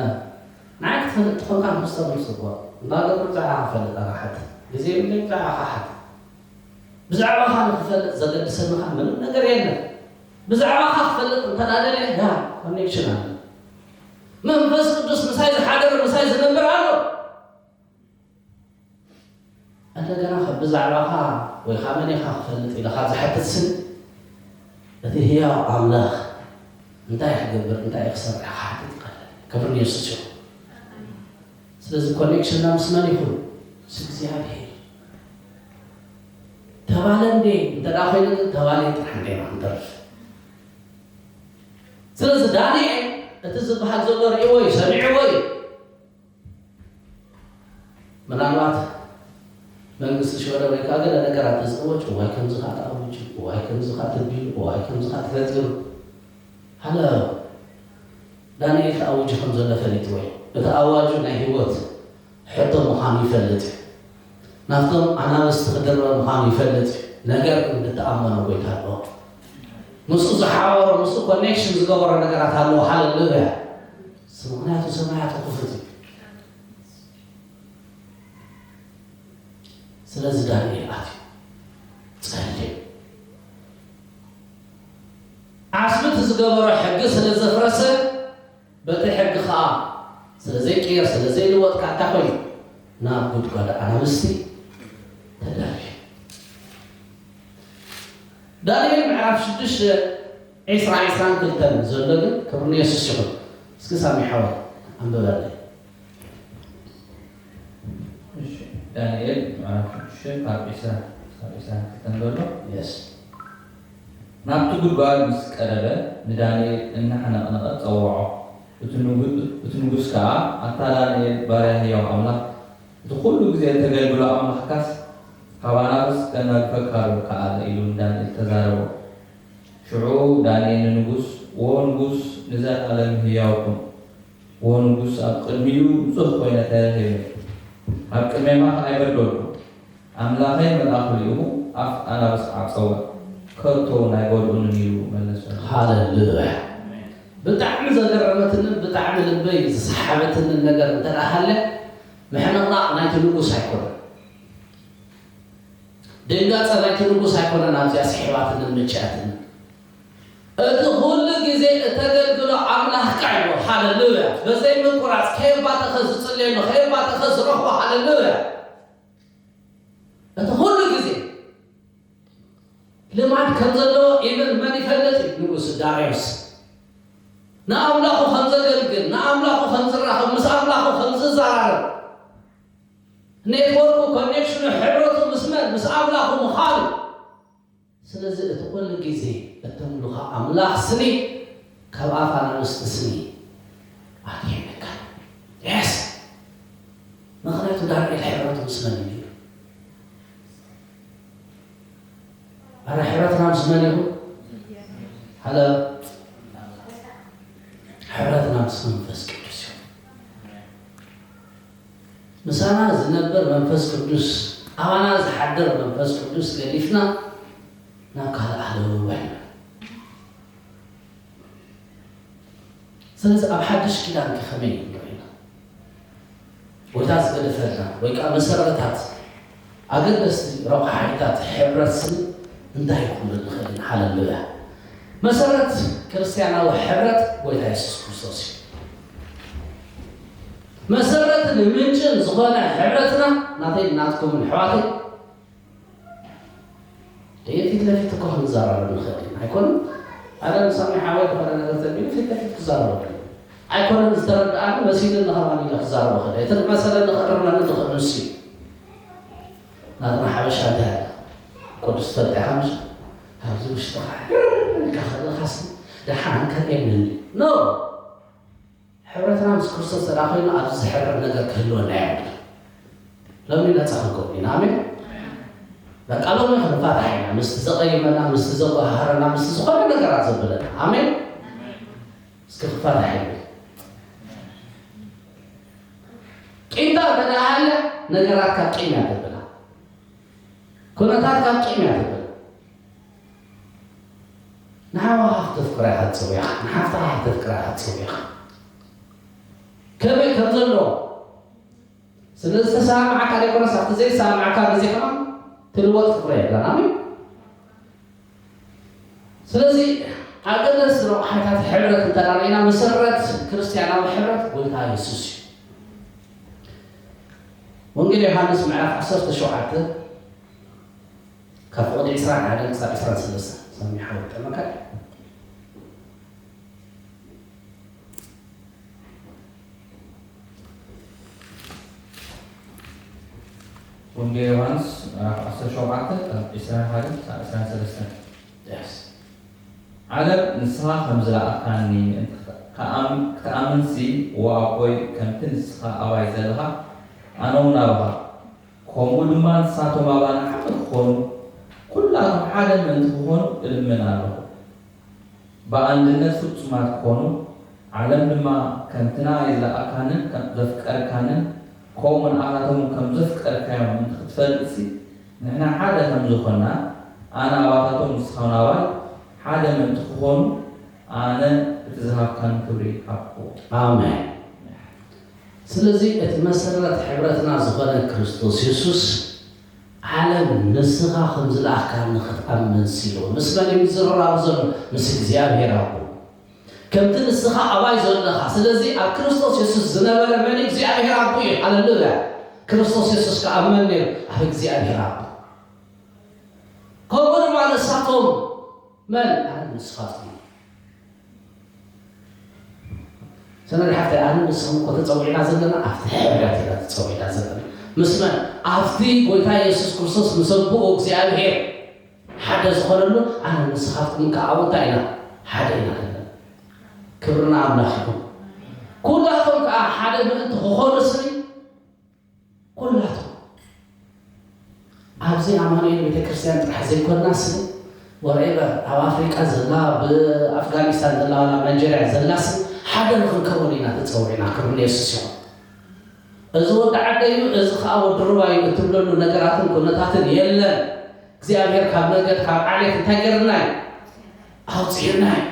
ንዓይ ክትፈልጥ ተኾንካ ንክስተምር ጽቡቕ። እንታይ ገብር ብዛዕባ ክፈልጥ ኣነ ሓትት። ግዜ የብለይ ብዛዕባ ክሓትት። ብዛዕባኻ ንክፈልጥ ዘገድሰኒ ኸኣ ምንም ነገር የለን። ብዛዕባኻ ክፈልጥ እንተ ደኣ ደልየ፣ ያ፣ ኮኔክሽን ኣሎ። መንፈስ ቅዱስ ምሳይ ዝሓደረ፣ ምሳይ ዝነብር ኣሎ። እንደገና ከ ብዛዕባኻ ወይ ኻብ መን ኢኻ ክፈልጥ ኢለ ካብ ዝሓትት ስኒ፣ እቲ ህያው ኣምላኽ እንታይ ክገብር፣ እንታይ ክሰርሕ ክሓትት ይቐልል። ክብሪ ንየሱስ ይኹን። ስለዚ ኮኔክሽንና ምስ መን ይኹን? ምስ እግዚኣብሔር። ተባለ እንዴ? እንተ ደኣ ኮይኑ ግን ተባለ ጥራሕ እንዴ ኢና ክንተርፍ። ስለዚ ዳንኤል እቲ ዝበሃል ዘሎ ርእይዎ እዩ፣ ሰሚዕዎ እዩ። ምናልባት መንግስቲ ሽወደን ወይ ከዓ ገለ ነገራት ተዝእወጅ፣ እዋይ ከምዚ ከዓ ተኣዊጁ፣ እዋይ ከምዚ ከዓ ተቢሉ፣ እዋይ ከምዚ ከዓ ተፈጢሩ። ሃለ ዳንኤል ተኣዊጁ ከም ዘሎ ፈሊጥዎ እዩ። እቲ ኣዋጁ ናይ ህይወት ሕቶ ምዃኑ ይፈልጥ እዩ። ናብቶም ኣናብስቲ ክድርበ ምዃኑ ይፈልጥ እዩ። ነገር ግን ዝተኣመኖ ጎይታ ኣለዎ። ምስኡ ዝሓበሮ፣ ምስኡ ኮኔክሽን ዝገበሮ ነገራት ኣለዎ። ሃሌሉያ። ምኽንያቱ ሰማያቱ ክፉት እዩ። ስለዚ ዳንኤል ኣትዩ ጸልዩ። ዓስቢ እቲ ዝገበሮ ሕጊ ስለ ዘፍረሰ፣ በቲ ሕጊ ኸኣ ስለ ዘይቅየር፣ ስለ ዘይልወጥ፣ ካታ ኮይኑ ናብ ጉድጓድ ኣናብስቲ ተደርብዩ። ዳንኤል ምዕራፍ ሽዱሽተ፣ ዕስራ፣ ዕስራን ክልተን ዘሎ ግን ክብሪ ንየሱስ ይኹን። እስኪ ሳሚ ሓወይ ኣንብበለይ። እሺ፣ ዳንኤል ምዕራፍ ሽዱሽተ ካብ ዕስራ ክሳብ ዕስራን ክልተን ዘሎ። የስ። ናብቲ ጉድጓድ ምስ ቀረበ ንዳንኤል እናሓነቕነቐ ጸውዖ። እቲ ንጉ-፣ እቲ ንጉስ ከኣ፣ ኣታ ዳንኤል ባርያ ህያው ኣምላኽ፣ እቲ ኩሉ ግዜ እተገልግሎ ኣምላኽካስ ካብ ኣናብስ ከናግፈካ ዶ ከኣለ? ኢሉ ንዳንኤል ተዛረቦ። ሽዑ ዳንኤል ንንጉስ፣ ዎ ንጉስ፣ ንዘለኣለም ህያው ኩን። ዎ ንጉስ፣ ኣብ ቅድሚኡ ንጹህ ኮይነ ተረኺበ፣ ኣብ ቅድሜኻ ከኣ ኣይበደልኩን። ኣምላኸይ መልኣኹ ልኢኹ ኣፍ ኣናብስ ዓጸወ፣ ከቶ እውን ኣይጎድኡንን ኢሉ መለሰሉ። ሃሌሉያ። ብጣዕሚ ዘገረመትንን ብጣዕሚ ልበይ ዝሰሓበትንን ነገር እንተ ደኣ ሃለ፣ ምሕንቕናቕ ናይቲ ንጉስ ኣይኮነን። ድንጋጸ ናይቲ ንጉስ ኣይኮነን ኣብዚኣ ስሒባትንን ምጭያትንን። እቲ ኩሉ ግዜ እተገልግሎ ኣምላኽካ እዩ። ሃለሉያ። በዘይ ምቁራጽ ከየባተኸ ዝጽልየሉ፣ ከየባተኸ ዝረኽቦ። ሃለሉያ። እቲ ኩሉ ግዜ ልማድ ከም ዘለዎ ኢቨን መን ይፈልጥ እዩ? ንጉስ ዳርዮስ። ንኣምላኹ ከም ዘገልግል፣ ንኣምላኹ ከም ዝራኸብ፣ ምስ ኣምላኹ ከም ዝዘራረብ፣ ኔትወርኩ፣ ኮኔክሽኑ፣ ሕብረቱ ምስ መን? ምስ ኣምላኹ ምዃኑ። ስለዚ እቲ ኩሉ ግዜ እተምልኾ ኣምላኽ ስኒ ካብ ኣፍ ኣናብስቲ ስኒ ኣድሒንካ። የስ። ምኽንያቱ ዳንኤል ሕብረቱ ምስ መን እዩ ነይሩ? ኣረ ሕብረትና ምስ መን እዩ? ሃለ ሕብረትና ምስ መንፈስ ቅዱስ እዩ። ምሳና ዝነብር መንፈስ ቅዱስ፣ ኣባና ዝሓድር መንፈስ ቅዱስ ገዲፍና ናብ ካልእ ዓለም ኣይንበል። ስለዚ ኣብ ሓድሽ ኪዳን ከ ከመይ ንሪኦ ኢና? ጎይታ ዝገደፈልና ወይ ከኣ መሰረታት ኣገደስቲ ረቑሓይታት ሕብረት ስኒ እንታይ ክብሉ ንኽእል ኢና? ሃለሉያ። መሰረት ክርስትያናዊ ሕብረት ጎይታ የሱስ ክርስቶስ እዩ። መሰረትን ምንጭን ዝኾነ ሕብረትና ናተይ ናትኩምን ኣሕዋተይ ደየ ፊት ለፊት እኮ ክንዘራረብ ንኽእል ኢና። ኣይኮነን? ኣነ ንሳሚ ሓወይ ዝኾነ ነገር ተቢሉ ፊት ለፊት ክዛረበሉ ኣይኮነን ዝተረድኣኒ መሲሉኒ ከማን ኢለ ክዛረቦ ክእል። እቲ መሰለኒ ክእርመኒ ዝኽእል ንሱ እዩ። ናትና ሓበሻ እንታይ ኣለ? ቅዱስ ትፈልጥ ኢኻ ምሽ? ኣብዚ ውሽጥኻ ኢልካ ከለኻስ ደሓን ከርእየኒ። ኖ! ሕብረትና ምስ ክርስቶስ እንተ ደኣ ኮይኑ ኣብዚ ዝሕረር ነገር ክህልወና የብሉን። ሎሚ ነጻ ክንከውን ኢና። ኣሜን። በቃ ሎሚ ክንፋታሕ ኢና። ምስቲ ዘቐይመና፣ ምስቲ ዘጓሃረና፣ ምስቲ ዝኾነ ነገራት ዘብለና። ኣሜን። እስኪ ክፋታሕ ይብል። ቂምታ እንተ ደኣ ሃለ ነገራት ካብ ቂም እያ ተብላ። ኩነታት ካብ ቂም እያ ተብላ። ንሓውኻ ክተፍቅሮ ኢኻ ትጸውዕ ኢኻ፣ ንሓፍትኻ ክተፍቅራ ኢኻ ትጸውዕ ኢኻ። ከመይ ከም ዘሎ ስለ ዝተሰማማዓካ ዘይኮነስ ኣብቲ ዘይሰማማዓካ ግዜ ከማን ትልወጥ ፍቕሪ የብላን። ኣሜን። ስለዚ ኣገደስቲ ረቑሓታት ሕብረት እንተ ርኢና መሰረት ክርስትያናዊ ሕብረት ጎይታ የሱስ እዩ። ወንጌል ዮሃንስ ምዕራፍ ዓሰርተ ሸውዓተ ካብ ፍቕዲ ዕስራን ሓደን ክሳብ ዕስራን ሰለስተን ሰሚዕካ ውጠመካ። ወንጌል ዮሃንስ ምዕራፍ ዓሰርተ ሸውዓተ ካብ ዕስራን ሓደን ክሳብ ዕስራን ሰለስተን። የስ። ዓለም ንስኻ ከም ዝለኣኽካኒ ምእንቲ ክተ-፣ ክኣም-፣ ክትኣምንሲ፣ እወ ኣቦይ፣ ከምቲ ንስኻ ኣባይ ዘለኻ፣ ኣነ እውን ኣባኻ፣ ከምኡ ድማ ንሳቶም ኣባና ሓደ ክኾኑ፣ ኩላቶም ሓደ ምእንቲ ክኾኑ እልምን ኣለኹ። ብኣንድነት ፍጹማት ክኾኑ፣ ዓለም ድማ ከምቲ ንኣይ ዝለኣካንን ከም ዘፍቀርካንን፣ ከምኡ ንኣኻቶም ከም ዘፍቀርካዮም ምእንቲ ክትፈልጥሲ፣ ንሕና ሓደ ከም ዝኾንና፣ ኣነ ኣባታቶም ንስኻ እውን ኣባይ ሓደ ምእንቲ ክኾኑ፣ ኣነ እቲ ዝሃብካኒ ክብሪ ሃብኩ። ኣሜን። ስለዚ እቲ መሰረት ሕብረትና ዝኾነ ክርስቶስ የሱስ፣ ዓለም ንስኻ ከም ዝለኣኽካኒ ክትኣምን ሲሉ። ምስ መን እዩ ዝራረብ ዘሎ? ምስ እግዚኣብሔር ኣቦ። ከምቲ ንስኻ ኣባይ ዘለኻ። ስለዚ ኣብ ክርስቶስ የሱስ ዝነበረ መን? እግዚኣብሔር ኣቦ እዩ። ሃሌሉያ። ክርስቶስ የሱስ ከኣ መን ነይሩ? ኣብ እግዚኣብሔር ኣቦ። ከምኡ ድማ ንሳቶም መን? ኣነ ንስኻትኩም። ሰነድ ሓፍተይ፣ ኣነ ንስኹም እኮ ተጸዊዕና ዘለና ኣብቲ ሕብረት ኢና ተጸዊዕና ዘለና። ምስ መን? ኣብቲ ጎይታ የሱስ ክርስቶስ ምስ ኣቦኡ እግዚኣብሔር ሓደ ዝኾነሉ፣ ኣነ ንስኻትኩም ከኣ ኣብ እንታይ ኢና? ሓደ ኢና ዘለና። ክብሪ ንኣምላኽ ይኹን። ኩላቶም ከኣ ሓደ ምእንቲ ክኾኑ ስኒ ኩላቶም ኣብዚ ኣማኑኤል ቤተክርስትያን ጥራሕ ዘይኮንና ስኒ፣ ወርኤቨር፣ ኣብ ኣፍሪቃ ዘላ፣ ብኣፍጋኒስታን ዘላ፣ ዋላ ኣብ ናይጀርያ ዘላ ስኒ፣ ሓደ ንኽንከውን ኢና ተጸዊዕና። ክብሪ ንየሱስ ይኹን። እዚ ወዲ ዓደይ እዩ፣ እዚ ኸኣ ወዲ ሩባ እዩ እትብለሉ ነገራትን ኩነታትን የለን። እግዚኣብሔር ካብ ነገድ፣ ካብ ዓሌት እንታይ ገይርና እዩ? ኣውጺእና እዩ።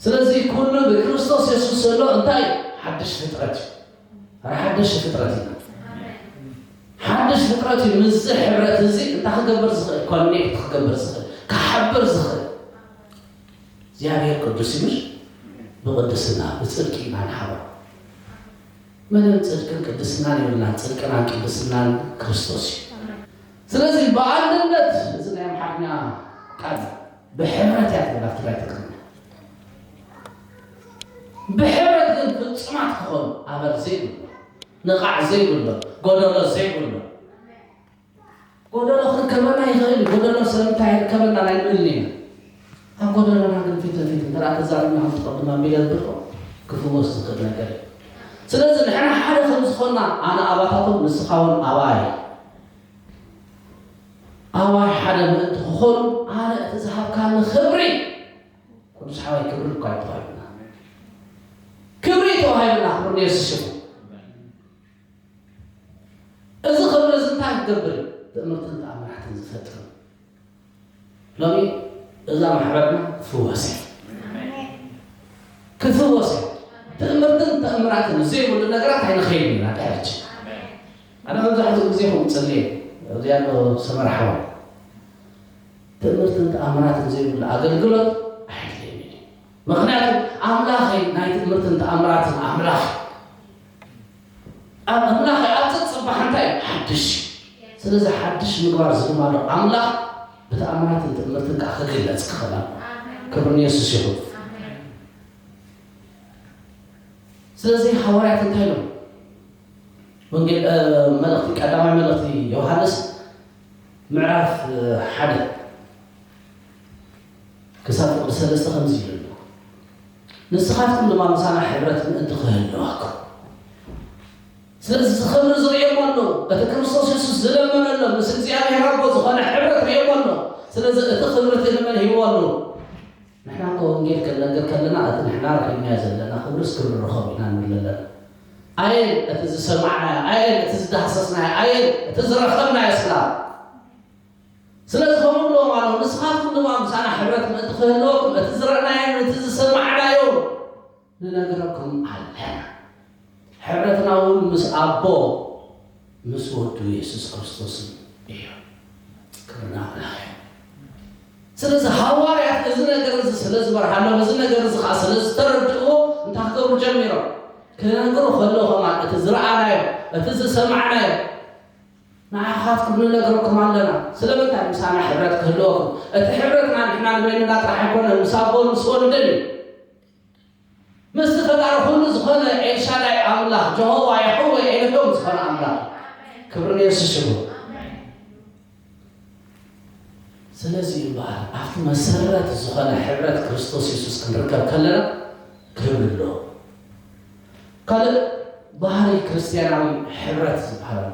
ስለዚ ኩሉ ብክርስቶስ የሱስ ዘሎ እንታይ ሓድሽ ፍጥረት እዩ። ኣረ ሓድሽ ፍጥረት እዩ። ሓድሽ ፍጥረት እዩ። ምስዚ ሕብረት እዚ እንታይ ክገብር ዝኽእል? ኮኔክት ክገብር ዝኽእል፣ ክሓብር ዝኽእል። እግዚኣብሔር ቅዱስ ይብል። ብቅድስና ብፅድቂ ኢና ንሓብሮ። ምንም ፅድቅን ቅድስናን የብልናን። ፅድቅናን ቅድስናን ክርስቶስ እዩ። ስለዚ ብኣንድነት እዚ ናይ ኣምሓርኛ ቃል ብሕብረት እያ ትብል ኣብ ትግራይ ትግርኛ። ብሕብረት ግን ፍጹማት ክኾኑ ኣበር ዘይብሎ፣ ንቓዕ ዘይብሎ፣ ጎደሎ ዘይብሎ። ጎደሎ ክርከበና ይኽእል እዩ። ጎደሎ ስለምንታይ ይርከበና ናይ ንብል ኢና። ኣብ ጎደሎና ግን ፊት ንፊት እንተ ተዛሪብና ከም ትቐድማ ቢለ ዝብልኮ ክፍወስ ዝኽእል ነገር እዩ። ስለዚ ንሕና ሓደ ከም ዝኾና ኣነ ኣባታቶም ንስኻ እውን ኣባይ ኣባይ ሓደ ምእንቲ ክኾኑ ኣነ እቲ ዝሃብካኒ ክብሪ ቅዱስ ሓወይ ክብሪ እኳ ኣይተዋሂብና ክብሪ ተዋሂብና ክብሪ ንየሱስ ይኹን። እዚ ክብሪ እዚ እንታይ ክገብር እዩ? ትእምርትን ተኣምራትን ዝፈጥር። ሎሚ እዛ ማሕበርና ክትፍወስ እያ። ክትፍወስ እያ። ትእምርትን ተእምራትን ዘይብሉ ነገራት ኣይንኸይድ ኢና ድሕርች። ኣነ መብዛሕትኡ ግዜ ከም ፅልየ ኣብዚ ኣሎ ሰመራ ሓወይ ትእምርትን ተኣምራትን ዘይብሉ ኣገልግሎት ኣይድልየኒ እዩ። ምክንያቱ ኣምላኸይ ናይ ትእምርትን ተኣምራትን ኣምላኽ ኣብ ኣምላኸይ ኣብ ፅፅባሕ እንታይ ሓድሽ ስለዚ ሓድሽ ምግባር ዝልማዶ ኣምላኽ ብተኣምራትን ትእምርትን ከዓ ክግለፅ ክኽእል ክብሪ ንየሱስ ይኹን። ስለዚ ሃዋርያት እንታይ ኢሎም? ወንጌል መልእኽቲ ቀዳማይ መልእኽቲ ዮሃንስ ምዕራፍ ሓደ ክሳብ ፍቕዲ ሰለስተ ከምዚ ይብል ኣሎ። ንስኻትኩም ድማ ምሳና ሕብረት ምእንቲ ክህልወኩም። ስለዚ እዚ ክብሪ ዝርእየሞ ኣሎ። እቲ ክርስቶስ የሱስ ዝለመነሎ ምስ እግዚኣብሔር ኣቦ ዝኾነ ሕብረት ርእየሞ ኣሎ። ስለዚ እቲ ክብሪ እቲ ንመን ሂብዎ ኣሎ? ንሕና እኮ ወንጌል ክንነግር ከለና እቲ ንሕና ረኺብናዮ ዘለና ክብርስ ክብሪ ንረኸብ ኢና ንብል ኣለና። ኣየን እቲ ዝሰማዕናዮ፣ ኣየን እቲ ዝዳህሰስናዮ፣ ኣየን እቲ ዝረኸብናዮ ስላ ስለዚ ከምኡ ብሎ ማለት ንስኻትኩም ድማ ምሳና ሕብረት ምእንቲ ክህልወኩም እቲ ዝረእናዮን እቲ ዝሰማዕናዮ ንነግረኩም ኣለና። ሕብረትና እውን ምስ ኣቦ ምስ ወዱ የሱስ ክርስቶስን እዩ። ክብርና ኣምላኽ እዩ። ስለዚ ሃዋርያት እዚ ነገር እዚ ስለ ዝበርሃሎም እዚ ነገር እዚ ከዓ ስለ ዝተረድእዎ እንታይ ክገብሩ ጀሚሮም? ክነግሩ ከለዉ ከማን እቲ ዝረኣናዮ እቲ ዝሰማዕናዮ ንዓኻትኩም ንነግረኩም ኣለና። ስለምንታይ ምሳና ሕብረት ክህልወኩም? እቲ ሕብረትና ንሕና ንበይንና ጥራሕ ኣይኮነን፣ ምስ ኣቦን ምስ ወልድን እዩ። ምስቲ ፈጣሪ ኩሉ ዝኾነ ኤልሻዳይ ኣምላኽ፣ ጀሆዋ፣ ያህወ፣ ኤልሆም ዝኾነ ኣምላኽ። ክብሪ ንየሱስ ይኹን። ስለዚ እዩ እምበኣር ኣብቲ መሰረት ዝኾነ ሕብረት ክርስቶስ የሱስ ክንርከብ ከለና ክብሪ ኣለዎ። ካልእ ባህሪ ክርስትያናዊ ሕብረት ዝበሃል ኣሎ።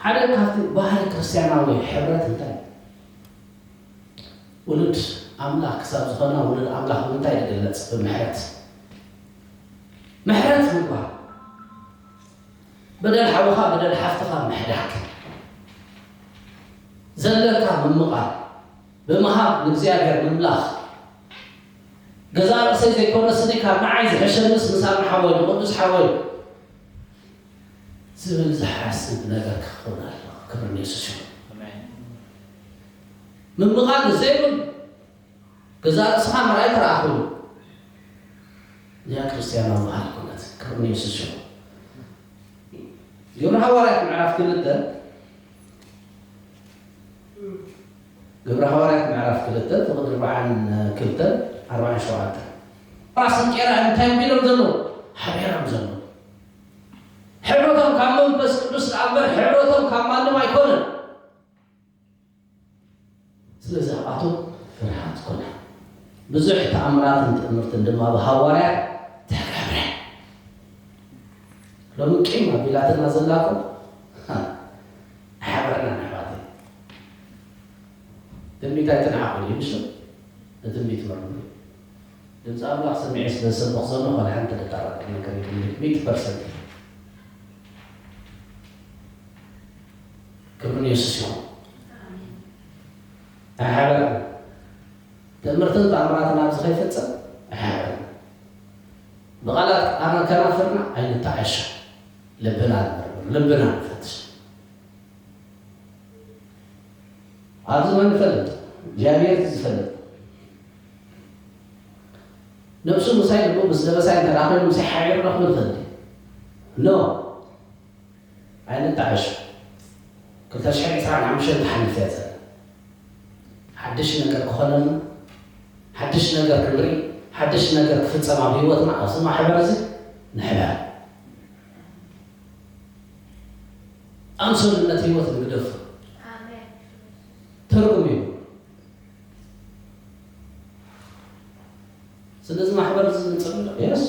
ሓደ ካብቲ ባህሪ ክርስትያናዊ ሕብረት እንታይ እዩ? ውሉድ ኣምላኽ ክሳብ ዝኾና ውሉድ ኣምላኽ ብምንታይ ይግለጽ? ብምሕረት። ምሕረት ምግባር። በደል ሓውኻ በደል ሓፍትኻ ምሕዳግ። ዘለካ ምምቓል። ብምሃብ ንእግዚኣብሔር ምምላኽ። ገዛእ ርእሰይ ዘይኮነስኒ ካብ ንዓይ ዝሕሸንስ ምሳና ሓወይ ንቅዱስ ሓወይ ዝብል ዝሓስብ ነገር ክኸውን ኣለዎ። ክብሪ ንየሱስ ይኹን። ኣሜን። ምምቓል ዘይብሉ ገዛእ ርእስኻ ምርኣይ ተረኣኹሉ። እዚኣ ክርስትያናዊ ባህሊ ኮነት። ክብሪ ንየሱስ ይኹን። ግብሪ ሃዋርያት ምዕራፍ ክልተ ግብሪ ሃዋርያት ምዕራፍ ክልተ ፍቕዲ ኣርባዓን ክልተን ኣርባዓን ሸውዓተን ራስን ቄራ እንታይ ቢሎም ዘለዉ ሓቢሮም ዘለዉ ሕብረቶም ካብ መንፈስ ቅዱስ ደኣ እምበር ሕብረቶም ካብ ማንም ኣይኮነን። ስለዚ ኣብኣቶም ፍርሃት ኮነ። ብዙሕ ተኣምራትን ትእምርትን ድማ ብሃዋርያት ተገብረ። ሎሚ ቂም ኣቢላትና ዘላ እኮ ኣይሓበረናን ኣሕዋተይ። ትንቢት ኣይትንዓቑ ድዩ ንሱ? ንትንቢት መርምሩ። ድምፂ ኣምላኽ ሰሚዐ ስለ ዝሰብኽ ዘሎ ዋላ ሓንቲ ደጣራጥር ነገር የብለይን። ሚእቲ ፐርሰንት። ክብሪ ንየሱስ ይኹን። ኣይሓበረን። ትምህርትን ተኣምራትን ኣብዚ ከይፍጸም ኣይሓብርን። ብቓላት ኣና-፣ ከናፍርና ኣይንተዓሾ። ልብና ንመርምር፣ ልብና ንፈትሽ። ኣብዚ መን ይፈልጥ? እግዚኣብሔር ዝፈልጥ። ነብሱ ምሳይ ልቡ ምስ ደበሳይ እንተ ደኣ ኮይኑ ምሳይ ሓቢሩ ክነኽብል ይኽእል ድዩ? ኖ። ኣይንጣዕሽ። ክልተ ሽሕን ዕስራን ሓሙሽተን ትሓልፍ እያ ዘላ። ሓድሽ ነገር ክኾነልና፣ ሓድሽ ነገር ክንርኢ፣ ሓድሽ ነገር ክፍጸም ኣብ ህይወትና፣ ኣብዚ ማሕበር እዚ ንሕበር። ኣምሰሉነት ህይወት ንግደፎ። ኣሜን። ትርጉም እዩ። ስለዚ ማሕበር እዚ ንጽምዶ? የስ፣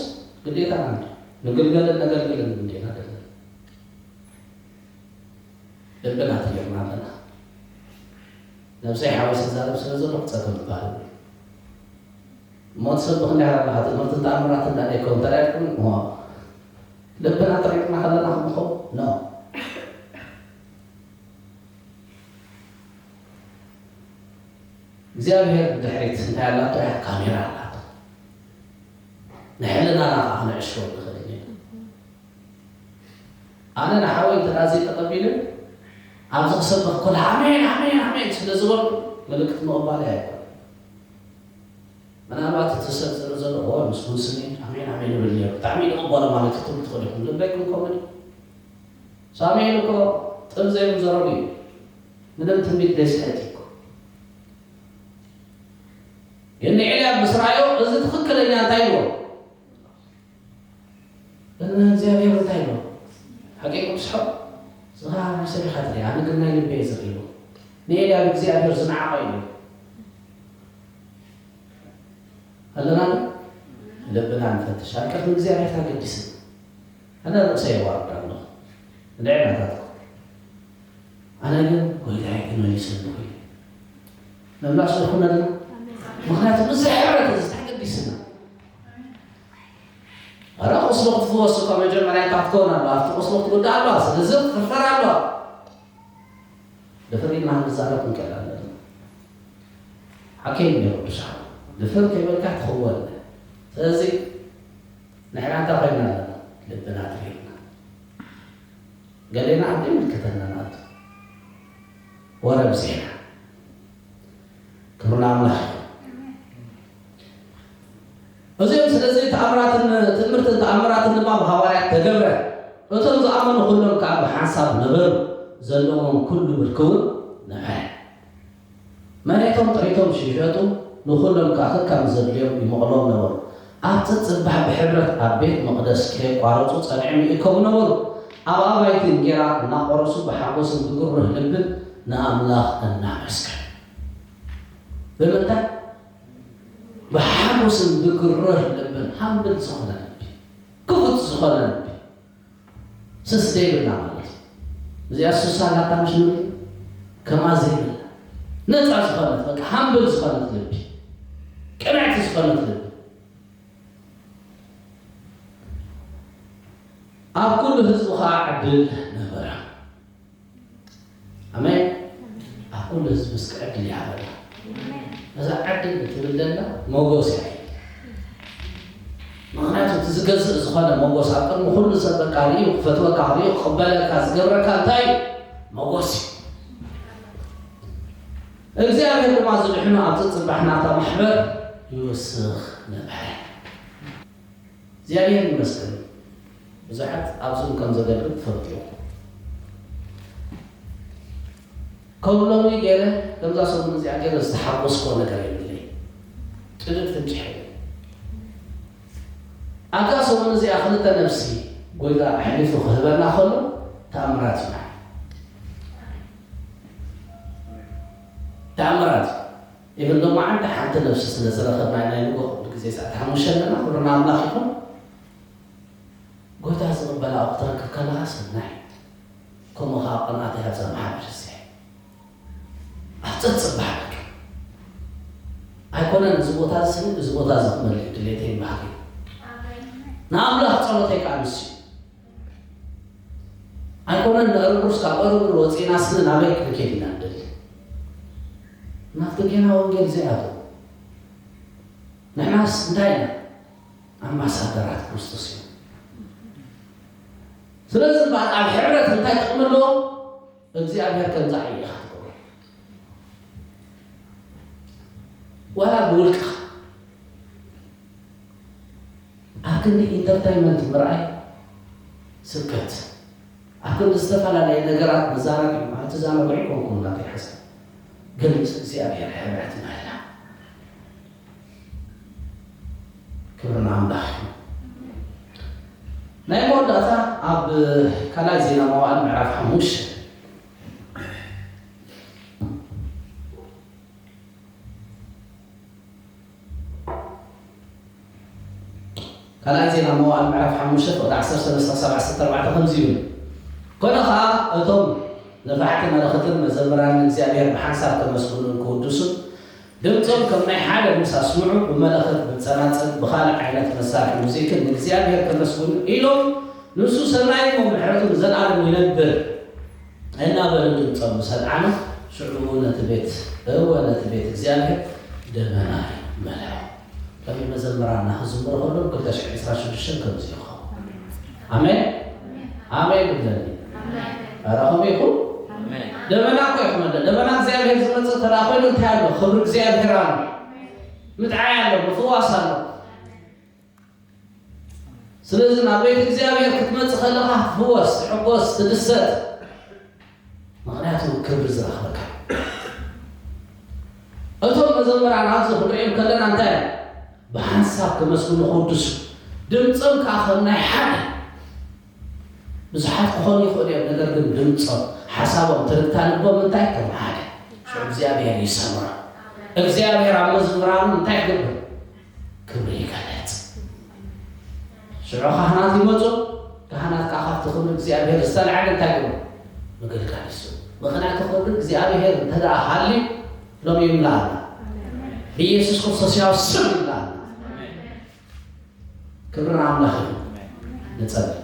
ግዴታ ነው። ንግልገልን ነገልግልን እንዴና ደለን። ልብና ትገርና ኣለና። ነብሰይ ሓዊሰ ዛረብ ስለ ዘለኹ ጸገም ይበሃል። እሞ ትሰብኽ እንዲያ ኣለኻ፣ ትምህርትን ተኣምራትን እንዳ ደይከውን ተራእየትኩም እሞ ልብና ተሪቕና ከለና ክንኸውን? ኖ። እግዚኣብሔር ብድሕሪት እንታይ ኣላቶ? እያ ካሜራ ኣላቶ። ንሕልናና ኸዓ ክንዕሽዎ ንኽእል ኢና። ኣነ ንሓወይ እንተ ደኣ ዘይተቐቢለ፣ ኣብዚ ክሰብኽ ከሎ ኣሜን፣ ኣሜን፣ ኣሜን ስለ ዝበልኩ ምልክት ምቕባለይ ኣይኮነን። ምናልባት እቲ ሰብ ዝርኢ ዘሎ፣ "ኦ፣ ምስጉን ስሜን፣ ኣሜን፣ ኣሜን ይብል ነይሩ፣ ብጣዕሚ እዩ ዝቕበሎ ማለት እዩ" ትብሉ ትኽእሉ ኢኹም። ልበይ ግን ከምኡ ድዩ? ሳሙኤል እኮ ጥብ ዘይብሉ ዘረቡ እዩ። ምንም ትንቢት ዘይስሕት እዩ እኮ። ግን ንኤልያብ ምስ ረኣዮ፣ እዚ ትኽክለኛ እንታይ ኢልዎ? እዚ እግዚኣብሔር እንታይ ኢልዎ? ሓቂ ቅዱስ ሓው፣ ንስኻ ናይ ሰብ ኢኻ ትርኢ፣ ኣነ ግን ናይ ልበይ እየ ዝርኢ ኢልዎ። ንኤልያብ እግዚኣብሔር ዝነዓቖ ኢሉ። ኣለና ዶ? ልብና ንፈትሽ። ኣብ ቅድሚ እግዚኣብሔር ተገዲስና። ኣነ ርእሰይ የዋርድ ኣለኹ። ንዕናታትኩም። ኣነ ግን ጎይታዬ ግን መሊሰኒ እኮ እዩ። ምምላስ ይኹነልና። ምኽንያቱ ብዘይ ሕብረት እዚ ተገዲስና። ኣረ ቁስሉ ክትፍወስ እኮ መጀመርያ እንታይ ክትከውን ኣለዋ? ኣብቲ ቁስሉ ክትጉዳእ ኣለዋ። ስለዚ ክትፍርፈር ኣለዋ። ድፍር ኢልና ክንዛረብ ክንክእል ኣለና። ሓቂ እዩ ቅዱሳን። ድፍር ከይበልካ ትኸውን። ስለዚ ንሕና እንታይ ኮይና ኣለና? ልብና ትሪርና። ገሌና ኣብ ዘይምልከተና ንኣቱ። ወረ ብዜና። ክብሪ ንኣምላኽ ይኹን። እዚኦም ስለዚ ተኣምራትን ትምህርትን ተኣምራትን ድማ ብሃዋርያት ተገብረ። እቶም ዝኣመኑ ኩሎም ከኣ ብሓንሳብ ነበሩ። ዘለዎም ኩሉ ብርኪ እውን ነበረ። መሬቶም ጥሪቶም ሽሸጡ፣ ንኹሎም ከኣ ከካም ዘድልዮም ይመቕሎም ነበሩ። ኣብ ጽጽባሕ ብሕብረት ኣብ ቤት መቕደስ ከየቋረጹ ጸኒዖም ይእከቡ ነበሩ። ኣብ ኣባይቲ እንጌራ እናቖረሱ ብሓጎስን ብግሩህ ልብን ንኣምላኽ እናመስገኑ። ብምንታይ? ብሓጎስን ብግሩህ ልብን፣ ሃምብል ዝኾነ ልቢ፣ ክፉት ዝኾነ ልቢ። ስስ ዘይብላ ማለት እዩ። እዚኣ ሱስ ኣላታ ምሽ ንብል? ከምኣ ዘይብላ። ነጻ ዝኾነት፣ በቃ ሃምብል ዝኾነት ልቢ። ቅንዕቲ ዝኾነት ልቢ። ኣብ ኩሉ ህዝቢ ኸዓ ዕድል ነበረ። ኣሜን። ኣብ ኩሉ ህዝቢ እስከ ዕድል ይሃበና። ነዛ ዕድል እትብል ዘላ ሞጎስ እያ። ምኽንያቱ እቲ ዝገዝእ ዝኾነ ሞጎስ ኣብ ቅድሚ ኩሉ ሰብ በቃ ርእዩ ክፈትወካ፣ ርእዩ ክቕበለካ ዝገብረካ እንታይ እዩ? ሞጎስ እዩ። እግዚኣብሔር ድማ ዝድሕኑ ኣብቲ ጽባሕ ናታ ማሕበር ይውስኽ ነበረ። እግዚኣብሔር ይመስገን። ብዙሓት ኣብ ዙም ከም ዘገልግል ትፈልጡ ኢኹም። ከም ሎሚ ገይረ፣ ከምዛ ሰሙን እዚኣ ገይረ ዝተሓጎስክዎ ነገር የብለይ። ጥድፍ ፍንጭሕ የለን። ኣብዛ ሰሙን እዚኣ ክልተ ነፍሲ ጎይታ ኣሕሊፉ ክህበና ከሎ ተኣምራት እዩ። ተኣምራት እዩ። ኢቨን ሎማዓንቲ ሓንቲ ነፍሲ ስለ ዝረኸብና ኢና፣ ናይ ንጎ ኩሉ ግዜ ሰዓት ሓሙሽተ ኣለና። ክብሪ ንኣምላኽ ይኹን። ጎይታ ዝቕበላ ኣብ ክትረክብ ከለኻ ሰናይ። ከምኡ ኸዓ ቅንኣት እያ ኣብዛ ማሕበር እዚኣ። ኣብ ጸጽባሕ በቃ። ኣይኮነን እዚ ቦታ እዚ ስኒ፣ እዚ ቦታ እዚ ክመልእ ድሌተይን ባህገይ። ኣሜን። ንኣምላኽ ጸሎተይ ከኣ ንሱ እዩ። ኣይኮነን ንእርብሩስ ካብ እርብር ወጺእና ስኒ ናበይ ክንከይድ ኢና ንደሊ። ናብቲ ጌና ወንጌል ዘይኣተው። ንሕናስ እንታይ ኢና? ኣምባሳደራት ክርስቶስ እዮም። ስለዚ እምበኣር ኣብ ሕብረት እንታይ ጥቕሚ ኣለዎ? እግዚኣብሔር ከም ዝዓይ ኢኻ ትገብሮ። ዋላ ብውልቅኻ ኣብ ክንዲ ኢንተርታይመንት ምርኣይ፣ ስብከት፣ ኣብ ክንዲ ዝተፈላለየ ነገራት ምዛረብ እዩ ማለት። ትዛረቡ ኣይኮንኩም ናተይ ሓሳብ፣ ግን ምስ እግዚኣብሔር ሕብረት ምህላ። ክብሪ ንኣምላኽ እዩ። ናይ መወዳእታ ኣብ ካልኣይ ዜና መዋዕል ምዕራፍ ሓሙሽተ፣ ካልኣይ ዜና መዋዕል ምዕራፍ ሓሙሽተ ፍቕዲ ዓሰርተ ሰለስተ ክሳብ ዓሰርተ ኣርባዕተ ከምዚ ይብል። ኮነ ኸኣ እቶም ነፋሕቲ መለኸትን መዘምራንን እግዚኣብሔር ብሓንሳብ ከመስግኑን ክውድሱን ድምጾም ከም ናይ ሓደ ምስ ኣስምዑ፣ ብመለኸት፣ ብጸናጽል፣ ብኻልእ ዓይነት መሳርሒ ሙዚክን ንእግዚኣብሔር ከመስግኑ ኢሎም፣ ንሱ ሰናይ እሞ ምሕረቱ ንዘለኣለም ይነብር እናበሉ ድምጾም ምስ ኣልዓሉ፣ ሽዑ ነቲ ቤት፣ እወ፣ ነቲ ቤት እግዚኣብሔር ደመና መልኦ። ከምዚ መዘምራንና ክዝምሩ ከለዉ ክልተ ሽሕን ዕስራን ሽዱሽተን ከምዚ ይኸውን። ኣሜን። ኣሜን ይብለኒ። ኣረ ከምኡ ይኹን። ኣሜን። ደመና እኮ እዩ ክመልእ። ደመና እግዚኣብሔር ዝመጽእ እንተ ደኣ ኮይኑ እንታይ ኣሎ? ክብሪ እግዚኣብሔር ኣሎ። ምጥዓይ ኣሎ፣ ምፍዋስ ኣሎ። ስለዚ ናብ ቤት እግዚኣብሔር ክትመጽእ ከለኻ ትፍወስ፣ ትሕጎስ፣ ትድሰት። ምኽንያቱ ክብሪ ዝረኽበካ። እቶም መዘምራን ኣብዚ ክንሪኦም ከለና እንታይ እዮም? ብሓንሳብ ከመስግኑ ክውድሱ፣ ድምጾም ከኣ ከም ናይ ሓደ። ብዙሓት ክኾኑ ይኽእሉ እዮም፣ ነገር ግን ድምጾም፣ ሓሳቦም፣ ትርታ ልቦም እንታይ ከም ሓደ። ሽዑ እግዚኣብሔር ይሰምሮ። እግዚኣብሔር ኣብ መዝሙራኑ እንታይ ክገብር? ክብሪ ይገልጽ። ሽዑ ካህናት ይመጹ። ካህናት ከኣ ካብቲ ክብሪ እግዚኣብሔር ዝተላዕለ እንታይ ይገብሩ? ምግልጋል ይስኡ። ምኽንያቱ ክብሪ እግዚኣብሔር እንተ ደኣ ሃልዩ ሎሚ ይምልኣና። ብኢየሱስ ክርስቶስ ያው ስም ይምልኣና። ክብሪ ንኣምላኽ ይኹን። ንጸልይ።